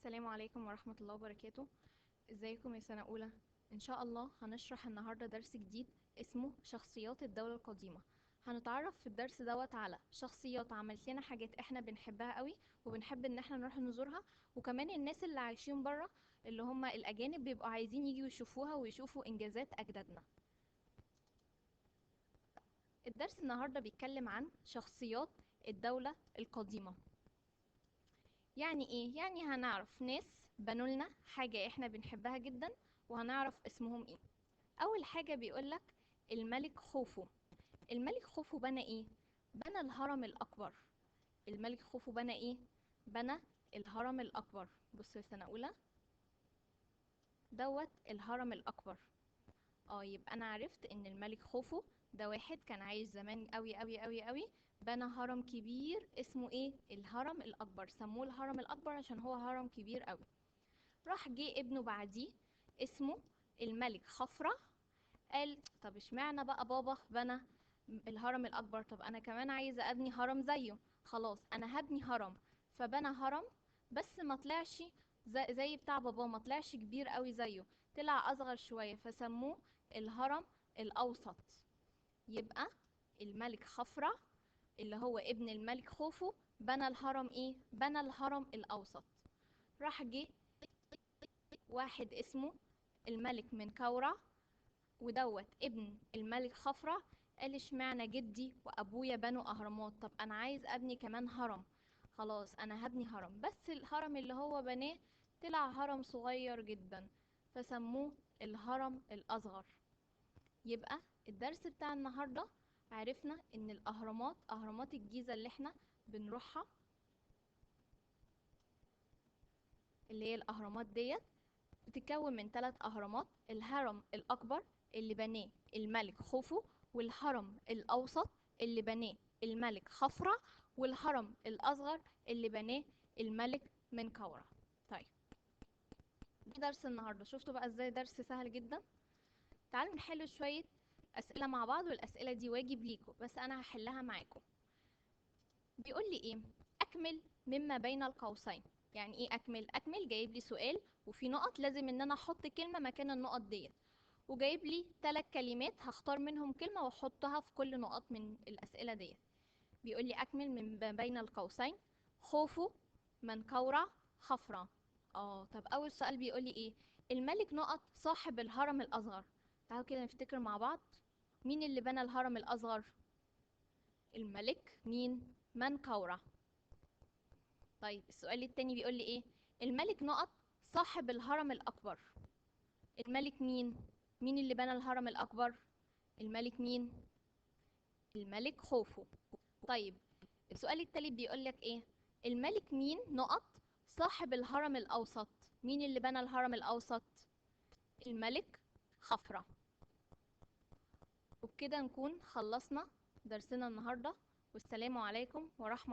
السلام عليكم ورحمة الله وبركاته. ازيكم يا سنة أولى؟ إن شاء الله هنشرح النهاردة درس جديد اسمه شخصيات الدولة القديمة. هنتعرف في الدرس دوت على شخصيات عملت لنا حاجات احنا بنحبها قوي وبنحب ان احنا نروح نزورها، وكمان الناس اللي عايشين بره اللي هم الأجانب بيبقوا عايزين يجوا يشوفوها ويشوفوا إنجازات أجدادنا. الدرس النهاردة بيتكلم عن شخصيات الدولة القديمة. يعني ايه؟ يعني هنعرف ناس بنوا لنا حاجة احنا بنحبها جدا وهنعرف اسمهم ايه. اول حاجة بيقولك الملك خوفو. الملك خوفو بنى ايه؟ بنى الهرم الاكبر. الملك خوفو بنى ايه؟ بنى الهرم الاكبر. بصوا يا سنة اولى، دوت الهرم الاكبر. يبقى انا عرفت ان الملك خوفو ده واحد كان عايش زمان قوي قوي قوي قوي، بنى هرم كبير اسمه ايه؟ الهرم الاكبر. سموه الهرم الاكبر عشان هو هرم كبير قوي. راح جه ابنه بعديه اسمه الملك خفرع، قال طب اشمعنى بقى بابا بنى الهرم الاكبر، طب انا كمان عايزه ابني هرم زيه، خلاص انا هبني هرم. فبنى هرم بس ما طلعش زي بتاع بابا، ما طلعش كبير قوي زيه، طلع اصغر شويه، فسموه الهرم الاوسط. يبقى الملك خفرع اللي هو ابن الملك خوفو بنى الهرم ايه؟ بنى الهرم الاوسط. راح جه واحد اسمه الملك منكورع، ودوت ابن الملك خفرع، قال اشمعنى جدي وابويا بنوا اهرامات، طب انا عايز ابني كمان هرم، خلاص انا هبني هرم. بس الهرم اللي هو بناه طلع هرم صغير جدا، فسموه الهرم الاصغر. يبقى الدرس بتاع النهارده عرفنا ان الاهرامات، اهرامات الجيزة اللي احنا بنروحها اللي هي الاهرامات ديت، بتتكون من 3 اهرامات: الهرم الاكبر اللي بناه الملك خوفو، والهرم الاوسط اللي بناه الملك خفرع، والهرم الاصغر اللي بناه الملك منكورع. طيب ده درس النهارده. شفتوا بقى ازاي درس سهل جدا؟ تعالوا نحل شوية أسئلة مع بعض، والأسئلة دي واجب ليكم بس أنا هحلها معاكم. بيقول لي إيه؟ أكمل مما بين القوسين. يعني إيه أكمل؟ أكمل جايب لي سؤال وفي نقط، لازم إن أنا أحط كلمة مكان النقط ديت، وجايب لي 3 كلمات هختار منهم كلمة وأحطها في كل نقط من الأسئلة ديت. بيقول لي أكمل مما بين القوسين: خوفو، منكورع، خفرع. طب أول سؤال بيقول لي إيه؟ الملك نقط صاحب الهرم الأصغر. تعالوا كده نفتكر مع بعض، مين اللي بنى الهرم الأصغر؟ الملك مين؟ منكورع. طيب السؤال التاني بيقول لي إيه؟ الملك نقط صاحب الهرم الأكبر. الملك مين؟ مين اللي بنى الهرم الأكبر؟ الملك مين؟ الملك خوفو. طيب السؤال التالت بيقول لك إيه؟ الملك مين نقط صاحب الهرم الأوسط. مين اللي بنى الهرم الأوسط؟ الملك خفرع. وبكده نكون خلصنا درسنا النهاردة، والسلام عليكم ورحمة